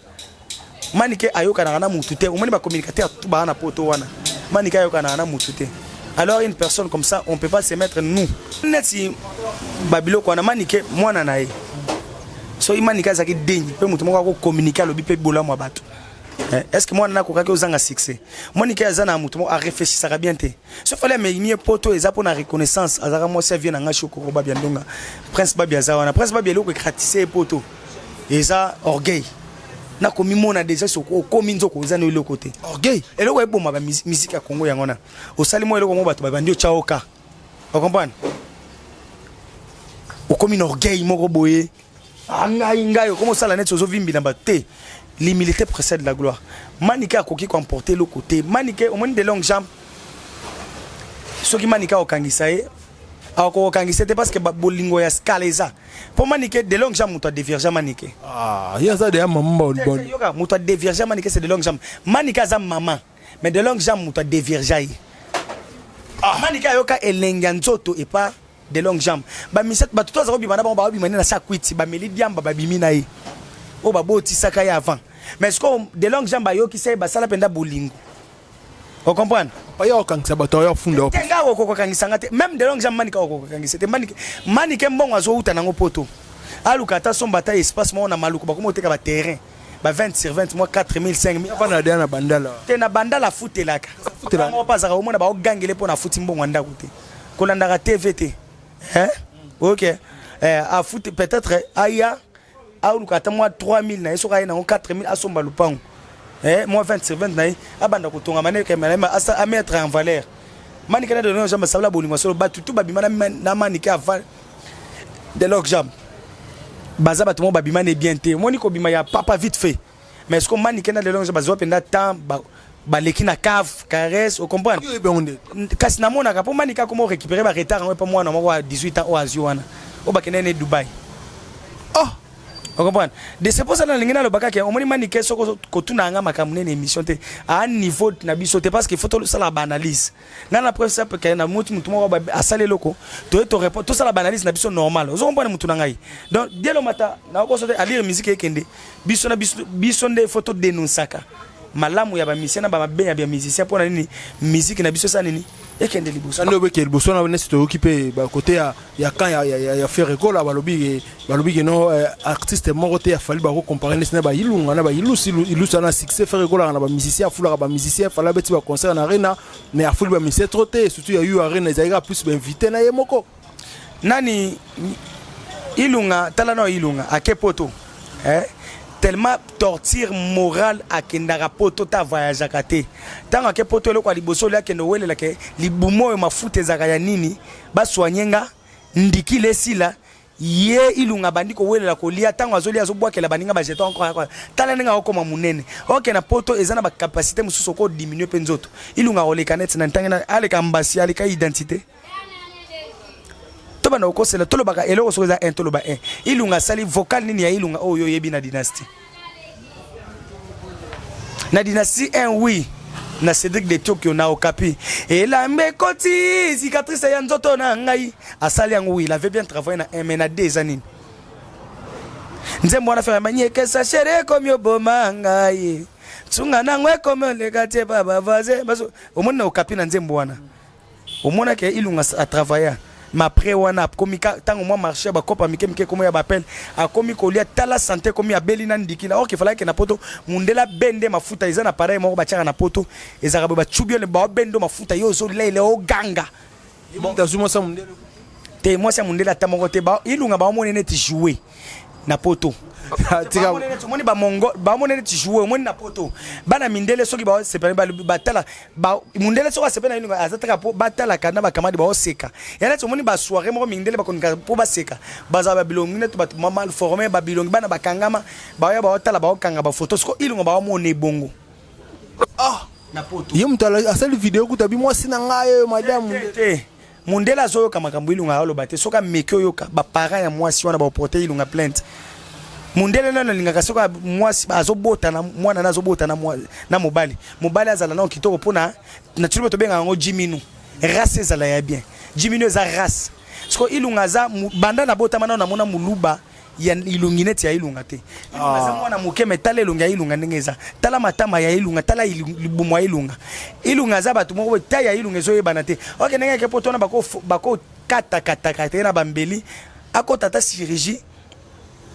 Manike ayokanaka na mutu te, omoni ba communicateur tout baa na poto wana. Manike ayokanaka na mutu te. Alors une personne comme ça, on peut pas se mettre nous. Neti ba biloko wana Manike mwana na ye. Soki Manike azalaki digne mpe mutu moko ako communiquer alobi mpe bolamu ya bato. Eh, est ce que mwana nakokaki ozanga succès? Monike aza na moto moko areflechisaka bien te. So fale amemi ye poto, eza mpo na reconnaissance. Azalaka mwasi avie na ngai shokoro Babia Ndonga, Prince Babia aza wana. Prince Babia, eloko ekratise ye poto eza orgueil. Nakomimona deja soki okomi nzoko, oza na eloko te. Orgueil. Eloko eboma bamusike ya Congo yango wana. Osali mwa eloko moko, bato babandi otya oka ocomprendre, okomi na orgueil moko boye. Ah, ngai ngai okomi osala neti ozovimbi na bato te. L'humilité précède la gloire. Manike akoki koemporte eloko te. Manike, omoni de longue jambe, soki Manike akokangisa ye, akokokangisa te, parce que bolingo ya scala eza mpo Manike de longue jambe moto adevierge Manike. Ah, ye aza deya mama. Yoka, moto adevierge Manike, c'est de longue jambe. Manike aza mama, mais de longue jambe moto adevierge ye. Ah. Manike ayoka elenge ya nzoto epa de longue jambe. Bamisa bato to aza kobima na bango, baobima nde na sa kwiti, bameli diamba, babimi na ye oyo babotisaka ye avant. Mais sikoyo de longue jambe ayokisa ye, basala mpenza bolingo, ocomprendre? Paya okangisa bato oyo afunda. Te, nga okokokangisa te. Même de longue jambe, Manike okokokangisa te. Manike, Manike mbongo azowuta nango poto, aluka ata somba ata espace moko na Maluku. Bakoma oteka baterrain ba 20 sur 20, mwa 4000, 5000. Afanda deya na Bandala. Te, na Bandala afutelaka. Yango mpe azalaka, omona baogangele mpo na afuti mbongo ya ndako te, kolandaka TV te, hein? Ok, eh, afuti peut-être, aya aluka ata mwa 3000 na ye. Soki aye nango 4000, asomba lupango, eh, mwa 20 sur 20 na ye, abanda kotonga maneke, amettre en valeur Manike na de longue jambe. Asabla bolingo solo. Bato tu babima na Manike avant de longue jambe, baza bato moko babima ne bien te. Omoni kobima ya papa vite fait, mais ce que Manike na de longue jambe bazwa mpenza temps, baleki na cave, caresse, ocomprendre? Kasi namonaka mpo Manike akoma orécupérer baretard yango epa mwana moko ya 18 ans oyo azwi wana, oyo bakende ne Dubai. Oh. Ocomprendre? De c'est pour ça nalingi naloba kaka, omoni Manike, soki kotuna yanga makambo nene émission te, a niveau na biso te, parce que faut tosala baanalyse. Ngai na preuve simple ke na mutu, mutu moko asali eloko, toye torépondre, tosala baanalyse na biso normal. Ozo comprendre, mutu na ngai? Donc Dielo Mata, nakokoso te, alire musique ekende biso na biso. Biso nde faut todénonçaka malamu ya bamusicien na bamabe ya bamusicien. Mpo na nini musique na biso esa nini ekende liboso? Nde obeke liboso na nesi, toyoki mpe bakote ya camp ya Ferre Gola, balobi ke no artiste moko te ya Fally bakocompare nesi na bailunga na bailusi. Ilusi ana succès, Ferre Golaka na bamusicien, afulaka bamusicien. Fally abeti baconcert na Arena, mais afuli bamusicien trop te, surtout ya U Arena, ezalaki kaka plus bainvité na ye moko. Nani, Ilunga, tala nao Ilunga ake poto, eh? Tellement torture morale, akendaka poto te, avoyageaka te. Ntango ake poto, eloko ya liboso oli akende owelelaka libumu oyo mafuta ezalaka ya nini, basoigne nga ndikila esila ye. Ilunga abandi kowelela kolia. Ntango azolia, azobwakela baninga bajeton encore. Tala ndenge akokoma monene. Oke na poto eza na bacapacité mosusu, okodiminuer mpe nzoto. Ilunga akoleka neti na ntange aleka mbasi, aleka identité. Tobanda kokosela, tolobaka eloko soki eza 1, toloba 1. Ilunga asali vocal nini ya Ilunga oyo oyebi na Dynastie? Na Dynastie 1, oui, na Cédric de Tokyo, na Okapi, elambe ekoti cicatrice ya nzoto na ngai, asali yango. Oui, il avait bien travaillé na 1, mais na 2 eza nini? Nzembo wana Ferre manyekesa chéri ekomi oboma ngai, nsunga nango ekomi oleka tie pa bavoisin. Omoni na Okapi, na nzembo wana, omonaki Ilunga atravailla. Mais après wana akomi ntango mwa marché ya bakopa mike mike ekomi ya bapele, akomi kolia, tala santé, ekomi abeli na ndikila. Or qu'il fallait na poto mundele abende mafuta. Eza na pareil moko batiaka na poto, ezalaka boye, bacubi yo, baobende mafuta, yo ozolela, oganga. Azwi mwasi ya mondele. Te, mwasi ya mondele ata moko te. Ilunga baomoni neti joue na poto. Omoni bamoni neti joue. Omoni na poto bana mindele soki baosepela, batala mundele. Soki asepela na Ilunga, aza taka po batalaka na bakamadi, baoseka ya neti omoni basoirée moko mindele bakonika mpo baseka. Bazala babilongi neti bato mal formé, babilongi bana bakangama, baoya baotala, baokanga bafoto. Siko Ilunga baomona ebongo. Ah, na poto ye moto asali video kuta bi mwasi na ngai oyo madame. Te, mundele azoyoka makambo Ilunga aloba te. Soki ameki oyoka, baparent ya mwasi wana baoporte Ilunga plainte. Mundele nano alingaka soki mwasi azobota na mwana na azobota na mobali, mobali azala nao kitoko mpona naturellement tobengaka yango jiminu, race ezala ya bien. Jiminu eza race. Siko Ilunga aza banda nabotama nao namona moluba ya ilungi neti ya Ilunga te. Ilunga aza mwana moke, me tala elongi ya Ilunga ndenge eza, tala matama ya Ilunga, tala libumu ya Ilunga. Ilunga aza bato moko boye, taille ya Ilunga ezoyebana te. Oke ndenge ake poto wana, bakokatakatakata ye na bambeli, akota ata chirurgie,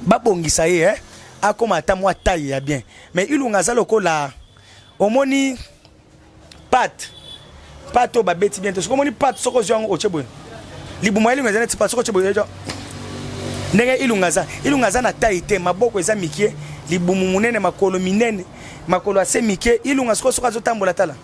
babongisa ye, eh? Akoma ata mwa taille ya bien. Mais Ilunga aza lokola omoni pâte. Pâte oyo babeti bien te. Soki omoni pâte soki ozwi yango otie boye. Libumu ya Ilunga eza neti pâte soki otie boye ndenge Ilunga aza. Ilunga aza na taille te, maboko eza mikie, libumu munene, makolo minene, makolo ase mike. Ilunga sikoyo soki azotambola tala.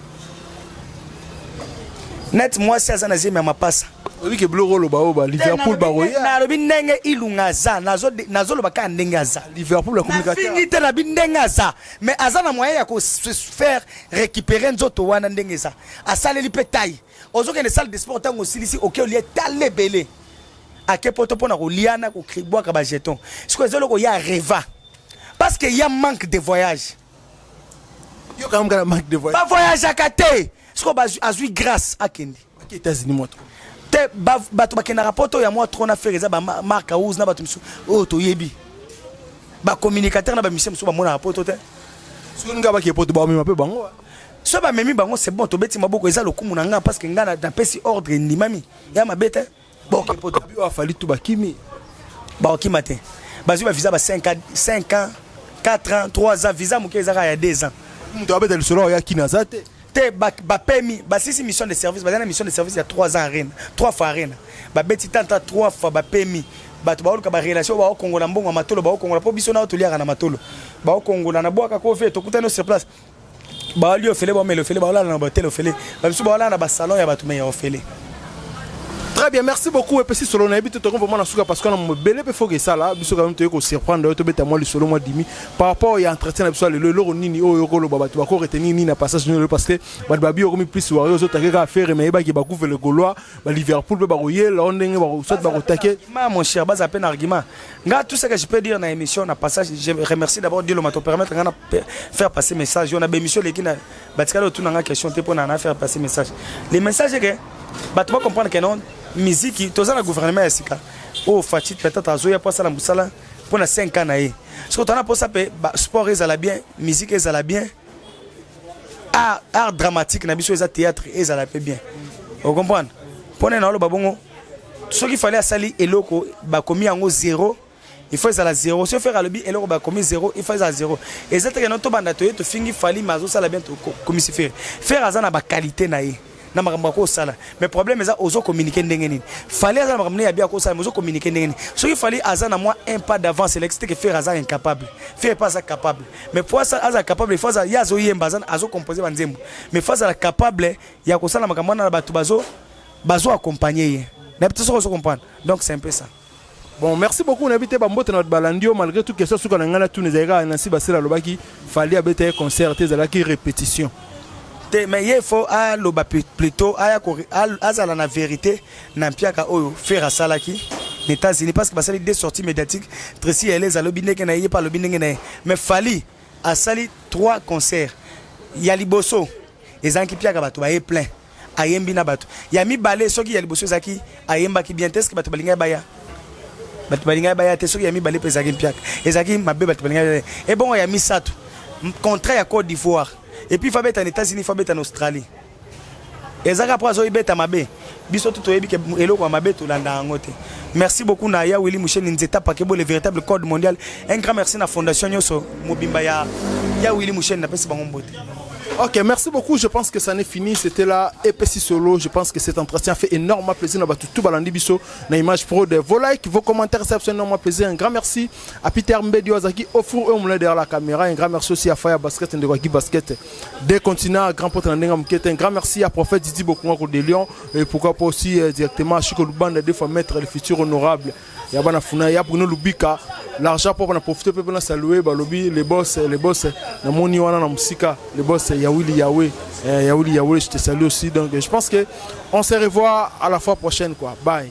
Net mwasi aza na zemi ya mapasa. Oyebi ke biloko oloba oyo ba Liverpool bakoya. Nalobi ndenge Ilunga aza, nazoloba kaka ndenge aza. Liverpool ya communicateur. Nafingi te nabi ndenge aza, mais aza na moyen ya ko se faire récupérer nzoto wana ndenge eza. Asaleli pe taille. Ozokende salle de sport tango osilisi oke olie tala ebele. Ake poto pona kolia na kokribwaka ba jetons. Sikoyo eza eloko ya reva. Parce que ya manque de voyage. Yo quand même kana manque de voyage. Ba voyageaka te. Sikoyo azwi grâce akende. Bake États-Unis moi trop. Te bato bakendaka poto ya mwa trop na faire eza ba Marc House na bato mosusu oyo toyebi. Ba communicateur na ba musiciens mosusu bamonaka poto te. Soki nga bake poto bamema pe bango. Soki bamemi bango c'est bon tobeti maboko eza lokumu na nga parce que nga napesi ordre endimami ya mabe te. Boke poto. Oyo afali tout bakimi. Bakokima te. Bazwi ba visa ba 5 ans, 5 ans, 4 ans, 3 ans, visa moke ezaka ya 2 ans. Moto abeta lisolo ya kina aza te. Te bapemi basisi mission de service baza na mission de service ya 3 ans arena 3 fois arena babeti tanta 3 fois bapemi bato baoluka barelation baokongola mbongo ya matolo baokongola mpo biso nao toliaka na matolo baokongola na bwaka kofe tokutani sur place baolia ofele baomela ofele baolala na bahotel ofele bamisu baolala na basalon ya bato me ya ofele. Très bien, merci beaucoup. Et puis solo na yebi to vraiment na suka parce qu'on a mobele pe faut que ça là, biso quand même to ko surprendre to beta moi lisolo moi dimi par rapport ya entretien na biso lelo eloko nini oyo ko loba bato bako retenir nini na passage nini parce que bato babi okomi plus warriors otake ka affaire mais yebaki bakufe le Gaulois ba Liverpool pe bakoyela o ndenge bako soit bakotake. Mon cher, baza peine argument. Nga tout ce que je peux dire na émission na passage, je remercie d'abord Dieu le mato permettre nga na faire passer message. On a émission leki na batikala otuna nga question te pona na faire passer message. Le message est que bato ba comprendre que non musique toza na gouvernement ya sika. Oh Fatshi peut-être azoya po asala musala pona 5 ans na ye. Soki tona posa pe sport ezala bien, musique ezala bien. Art, art dramatique na biso eza théâtre ezala pe bien. Vous comprenez? Pona na oloba bongo soki fallait asali eloko bakomi yango zéro il faut ezala zéro soki Ferre alobi eloko bakomi zéro il faut ezala zéro eza te keno tobanda toye tofingi Fally mais azosala bien tokomisi Ferre. Ferre aza na baqualité na ye na makambo akosala mais problème eza ozo communiquer ndenge nini. Fally aza na makambo ya bien akosala mais ozo communiquer ndenge nini. Soki Fally aza na mwa un pas d'avance elakisi te ke Ferre aza incapable. Ferre pas aza capable mais po aza capable il faut aza ye azoyemba aza azocompose banzembo mais faut azala capable ya kosala makambo wana na bato bazo bazo accompagner ye na biso soki ozo comprendre donc c'est un peu ça. Bon, merci beaucoup na bite bambote na balandi yo malgré tout question suka na ngai na tuna ezalaki kaka Nancy Basela alobaki Fally abeta ye concert te ezalaki répétition. Te mais ye faut aloba plutôt aya ko azala na vérité na mpiaka oyo Ferre asalaki na États-Unis parce que basali deux sorties médiatiques Tracy Elez alobi ndenge na ye ye pa alobi ndenge na ye mais Fally asali 3 concerts ya liboso ezalaki mpiaka bato baye plein ayembi na bato ya mibale soki ya liboso ezalaki ayembaki bien te eske bato balingaki baya bato balingaki baya te soki ya mibale mpe ezalaki mpiaka ezalaki mabe bato balingaki baya ebongo ya misato contrat ya Côte d'Ivoire et puis fabeta na États-Unis fabeta na Australie ezalaka mpo azoyebeta mabe biso tu toyebi ke eloko ya mabe tolanda yango te. Merci beaucoup na ya Willy Musheni Nzeta Pakebo le véritable code mondial. Un grand merci na fondation nyonso mobimba ya ya Willy Musheni napesi bango mbote. Ok, merci beaucoup. Je pense que ça n'est fini. C'était là Epesi Solo. Je pense que cet entretien fait énormément plaisir. Na tout balandi biso na image pro de vos likes, vos commentaires, ça fait énormément plaisir. Un grand merci à Peter Mbedi Ozaki au four et au moulin derrière la caméra. Un grand merci aussi à Faya Basket Ndewaki Basket des continents, grand pote na ndenga mukete. Un grand merci à Prophète Didi Bokunga de Lyon et pourquoi pas aussi directement à Chico Lubanda deux fois maître le futur honorable. Ya bana funa ya Bruno Lubika l'argent pour na profiter pe na saluer balobi les boss les boss na moni wana na musika les boss ya Willy Yahweh ya Willy Yahweh je te salue aussi donc je pense que on se revoit à la fois prochaine quoi bye.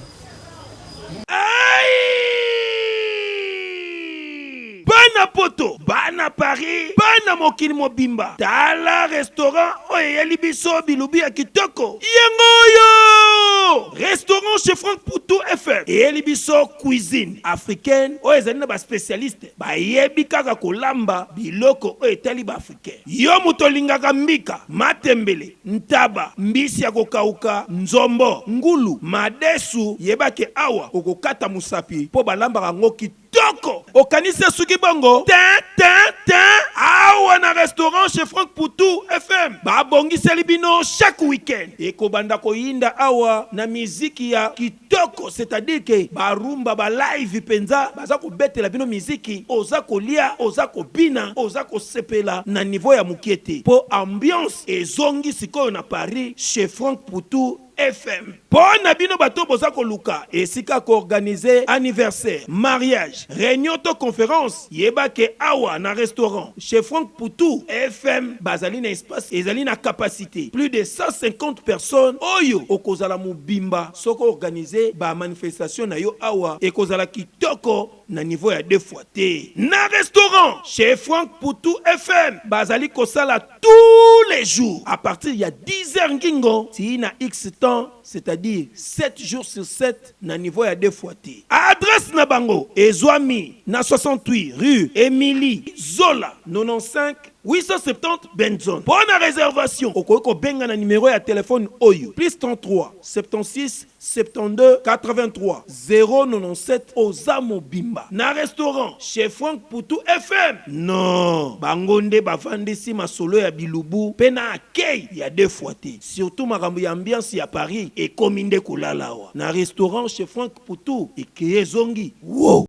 Bana poto, bana Paris, bana mokili mobimba, tala restaurant oyo eyeli biso bilubu ya kitoko yango oyo! Restaurant chez Franck Poutou FM eyeli biso cuisine africaine oyo ezali na ba specialiste bayebi kaka kolamba biloko oyo etali ba africain. Yo moto olingaka mbika, matembele, ntaba, mbisi ya kokauka, nzombo, ngulu, madesu, yeba ke awa okokata mosapi mpo balambaka yango kitoko. kitoko. Okanisi esuki bongo? Te, te, te! Awa na restaurant chez Franck Putu FM babongiseli bino chaque week-end ekobanda koyinda awa na miziki ya kitoko, c'est-à-dire que ba rumba ba live penza baza kobetela bino miziki, oza kolia, oza kobina, oza kosepela na niveau ya mukie te po ambiance ezongi sikoyo na Paris chez Franck Putu FM. Po na bino bato oyo boza koluka esika ko organiser anniversaire, mariage, reunion to conference, yeba ke awa na restaurant chez Franck Putu FM bazali na espace ezali na capacite plus de 150 personnes oyo okozala mobimba soki o organiser ba manifestations na yo awa ekozala kitoko na niveau ya deux fois te. Na restaurant chez Franck Putu FM bazali kosala tous les jours à partir ya 10 heures ngingo tii na X temps, c'est-à-dire 7 jours sur 7 na niveau ya deux fois te. Adresse na bango ezwami na 68 rue Emilie Zola 95 870 Benson. Mpo na reservation okoki kobenga na numero ya telephone oyo plus 33 76 72 83 097 oza mobimba na restaurant chez Franck Putu FM non bango nde bavandisi masolo ya bilubu pe na accueil ya deux fois te surtout makambo ya ambiance ya Paris ekomi nde kolala awa na restaurant chez Franck Putu ekeye ezongi woow.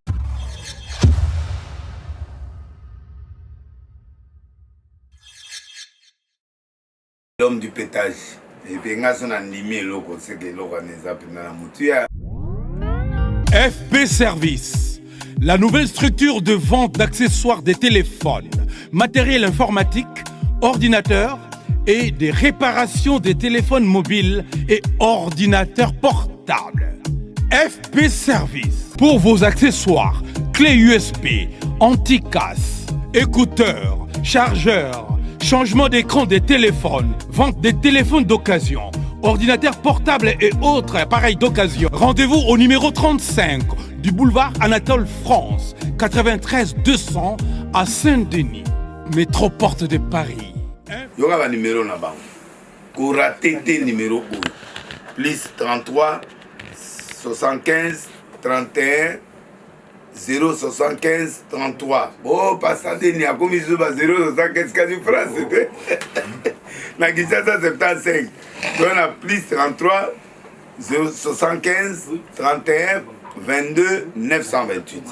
L'homme du petage. Et puis nga so na ndimi eloko seke eloko wana eza mpenza na motuya. FP Service, la nouvelle structure de vente d'accessoires des téléphones, matériel informatique, ordinateurs et des réparations des téléphones mobiles et ordinateurs portables. FP Service, pour vos accessoires, clés USB, anti-casse, écouteurs, chargeurs, changement d'écran des téléphones, vente des téléphones d'occasion, ordinateurs portables et autres appareils d'occasion. Rendez-vous au numéro 35 du boulevard Anatole France, 93 200 à Saint-Denis, métro porte de Paris. Yoka ba numéro na bango. Ko rater te numéro oyo. Plus 33 75 31 075 33. Oh, pasta Deni akomi lisusu ba 075 kasi France te. Na Kinshasa 75. To na plus 33 075 31 22 928.